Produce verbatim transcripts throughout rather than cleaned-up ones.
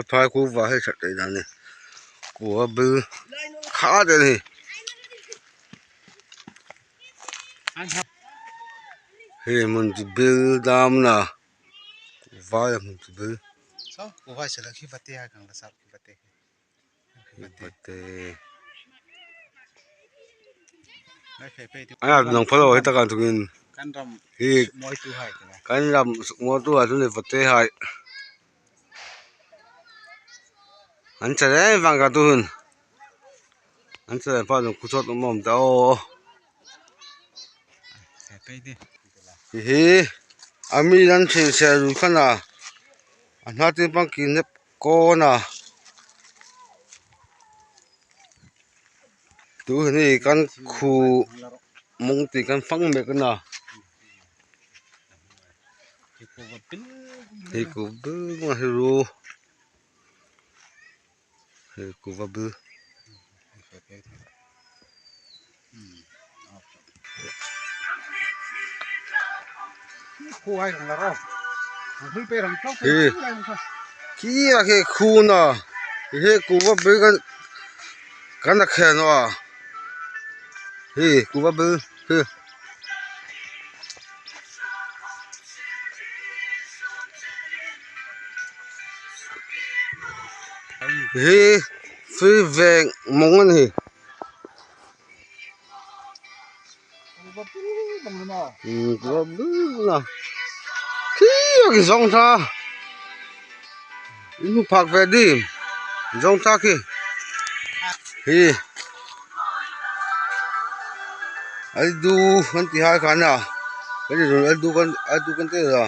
Phai kuva hei ṭhat ei dan ni. Kuva bil kha de ni. Hei hmun chu bil dam na. Kuva hei hmun chu bil. So, kuva sela khi vate ha kang la sap khi vate. Vate. Ai, nang phalo hei ta kan tukin. Kan ram hi. Sukmawitu hai ta. Kan ram sukmawitu hai tu ni vate hai. An chale vang ka tu hun. An chale pa dong kuchot mom ta o. Hi hi. Ami nan thil se ru khana. An ha tin pang kin nep ko na. Tu hi ni kan khu mong ti kan fang mek na. Hi kuva bil ma hi ru. Hi kuva bil. Hi. Khi a khi khu na. Hi kuva bil kan, kan a khen a. Hi kuva bil. Hi. Hi. Free veng mong an hi. Hmm, kuva bil na. Khi a ki zong ta. Inu phak ve di. Zong ta khi. Hi. Ai du kan ti hai kan na. Kan du, ai du kan, ai du kan te la.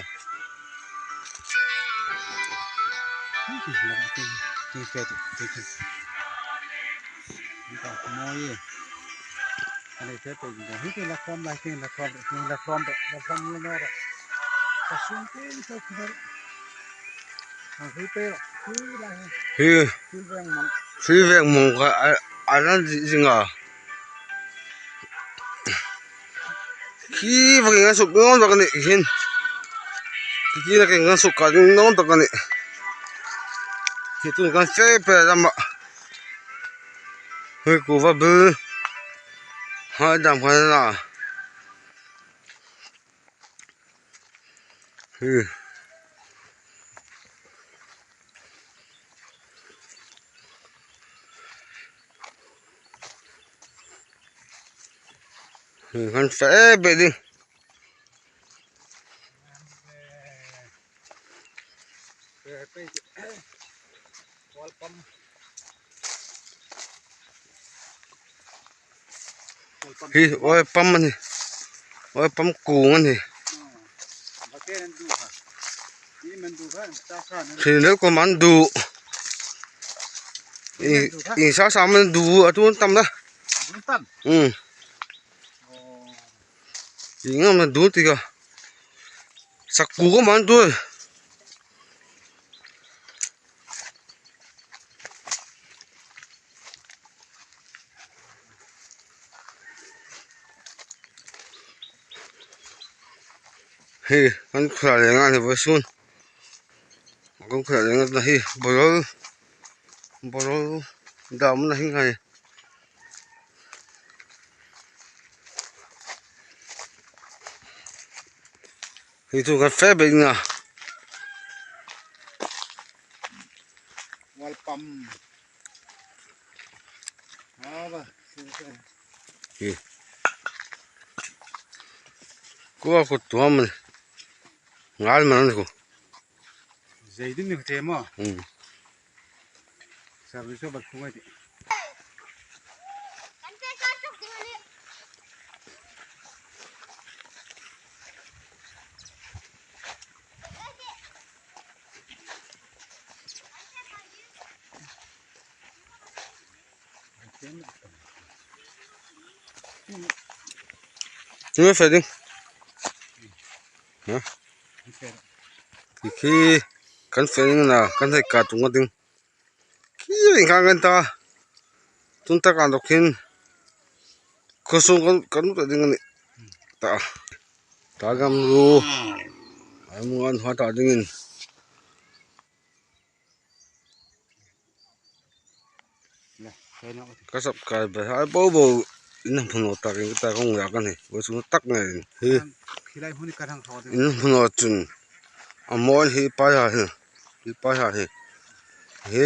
Hi. Hi veng mong ka a, a lan zi-, zinga. Khi va ki ngan suk non va ka ni hin. Khi na ki ngan suk ka non va ka ni. Hi tu kan fe pe dam ma. Hi kuva bil. Hai dam kan na. Hi. Hi, kan fe be ding. Hi, oil pump a ni. Oil pump kung a ni. Khi le ko man du. I, i sa sa man du a tu tam na. Hmm. I ngam na du ti ka. Sak ku ko man du. Hi, an khura le ngan hi vawisun. Kan khura le ngan na hi, borol. Borol dam na hi ngai. Hi tu kan fe be na. Wal pam. Aba, sir, sir. Hi. Kuva ko tuam. Ngal man ko. Zai din ni te mo. Hmm. Service ba ko ngai. Ngai fe ding. Ha? Khi khi kan fe ding na, kan hei ka tung ding. Khi ring khang kan ta. Tun ta kan dok hin. Khosung kan, kan ta ding ni. Ta. Ta gam ru. Ai mu an ha ta ding in. Ka sap kai ba hai bo bo. In hmun lo tak in ka ta kong ya ka ni. Bo chu tak ngai in. Hi. Khilai hmun ka thang thaw. In hmun lo chun. A mawn hi pa ya hi. Hi pa ya hi. Hi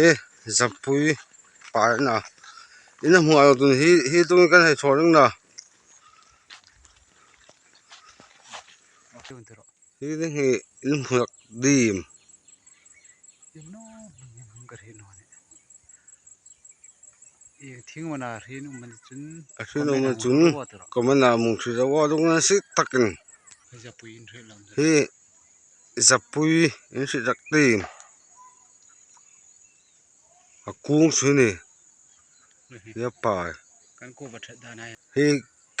zapui pa na. In hmun lo chun hi hi tung kan hai thaw ring na. Hi ding hi in hmun lak dim. Em no, em no, ka hre naw ni. E, thing mana hre naw man chun. A hre naw man chun. Comment-a hmu thei lo a, dung na si takin. Zapui in hre lam. Hi zapui in hre lak dim. A kung chu ni. Hi a pai. Kan kuva that dan ai. Hi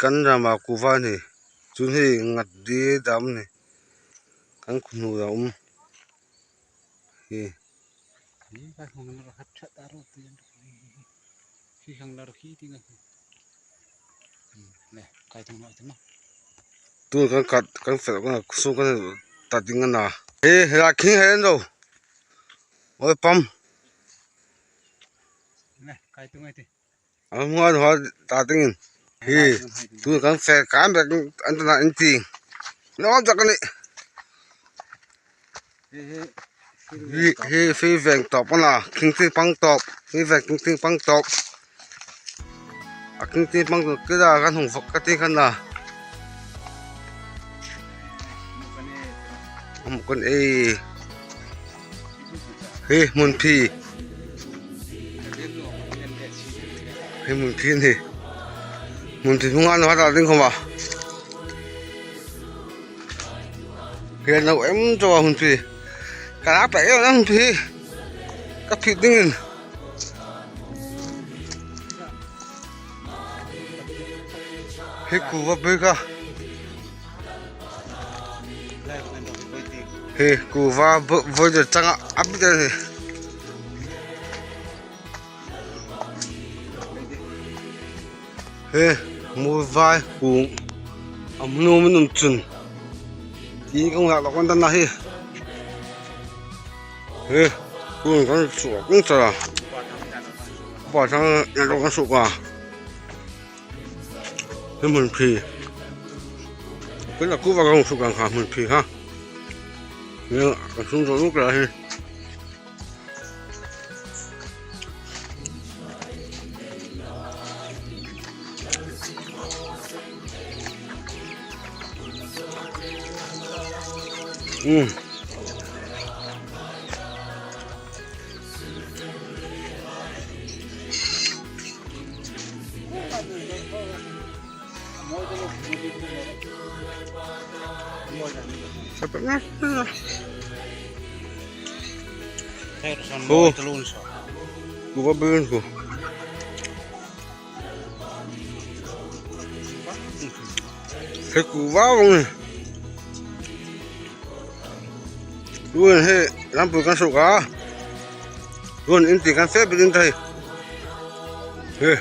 kan rama kuva ni. Chun hi ngat di dam ni. Kan khunu da um. Hi. Hi ka hung na khat that ta ro ti. Hi hang lar khi ti nga. Hmm, le, kai tung no ti ma. Tu kan kat, kan fel kan su kan ta ding na. Hi, la king hen do. Oi pam. Le, kai tung ai ti. Am ngan ho ta ding. Hi, tu kan fel kan bek an ta na in ti. No ta kan ni. Hi, hi, hi veng tawp a na, kingting pang tawp, hi veng kingting pang tawp. A kingting pang tawp, kida kan hung vak ka ti kan na. Am kan ei. Hi, hmun phi. Hi, hmun phi ni. Hmun phi hung an hata ding khoma. Hi no em chaw hun phi. Ka la pe em hun phi. Ka phi ding in. Hi kuva bui ka. Hi kuva bui de changa a bui de. Hi, mui vai kung. Am nu min um chun. Ti kong lak lak kan dan na hi. Hi, kung kan su kung sa. Ba sang na lo kan su ka. Hi hmun phi. Kan la kuva kan su kan kha hmun phi ha. Ni kan sung zo luk la hi. Mm. Ku. Ku va bin ku. He ku va vong. Tuhin hi lampui kan suok a. Tuhin in ti kan fe bit in ta hi. Hi.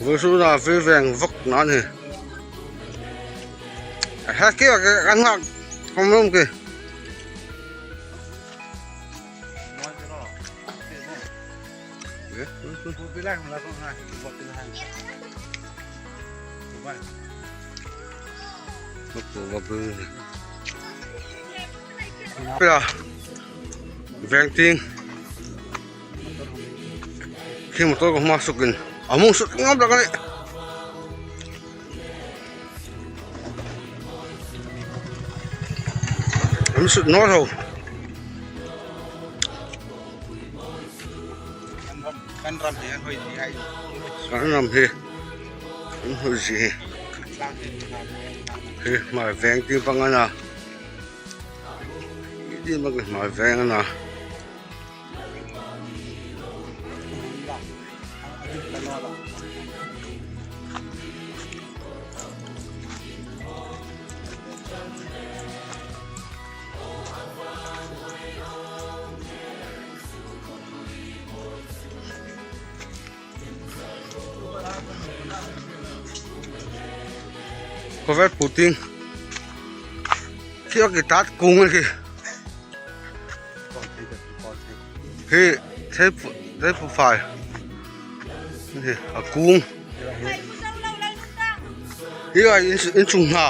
Vawisuna fe veng vak na ni. A ha ki kan hak khom lawm ki. Pela veng tieng khi motor ka hma sukin a hmung sut ngam rak a nih. An sut naw tho. Kan ram hi an hoi zie hai. Kan ram hi an hoi zie. Hi hmai veng tieng pang a na. Hi tieng pang hmai veng a na. Khawvel pu tieng khi a ki tat kung a khi. Hi, thei pu, thei pu fai. Hi, a kung. Hi a in, in chung hna.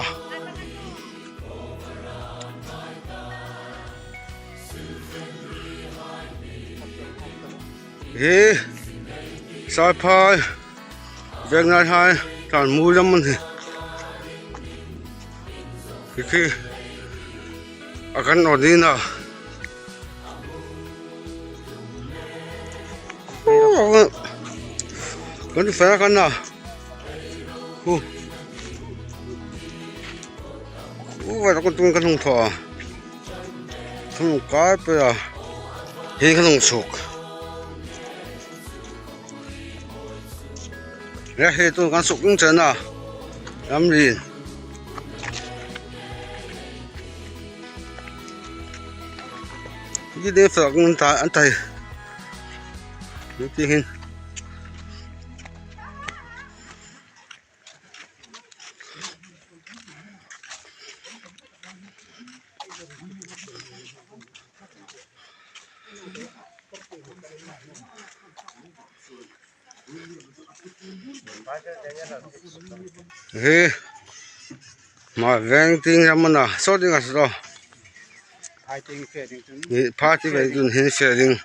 Hi, Saiphai. Veng ngai hai, tan mu lam man hi. Hi khi, a kan awt ni na. Kan fa kan na. Hu. Hu, va kan tung kan hung thaw. Kan hung kai pe a. Hi kan hung suk. Nge hi tu kan suk ning chen a. Lam lien. Hi ding fak ning ta an tai. Ni ti hin. Hi, ma veng ting ram a na, so ding a so. Phai ting fe ding chun. Hi, phai ti ve chun hin fe ding.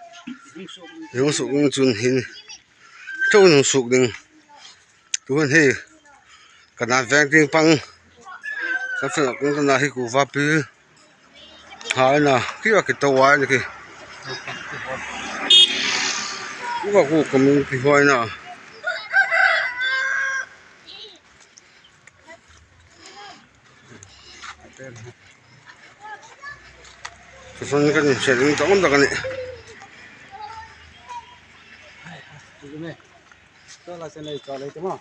Hung suk ding. Hung suk ding chun hin. Chau hung suk ding. Tu hun hi, kan a veng ting pang. Kan fe kung kan a hi ku va pi. Hai na, khi a khi to wai na khi. Khu a khu ka mi khi hoi na. Ka son kan se ding ta on ta kan ni. Chu la sen nei cha le te ma.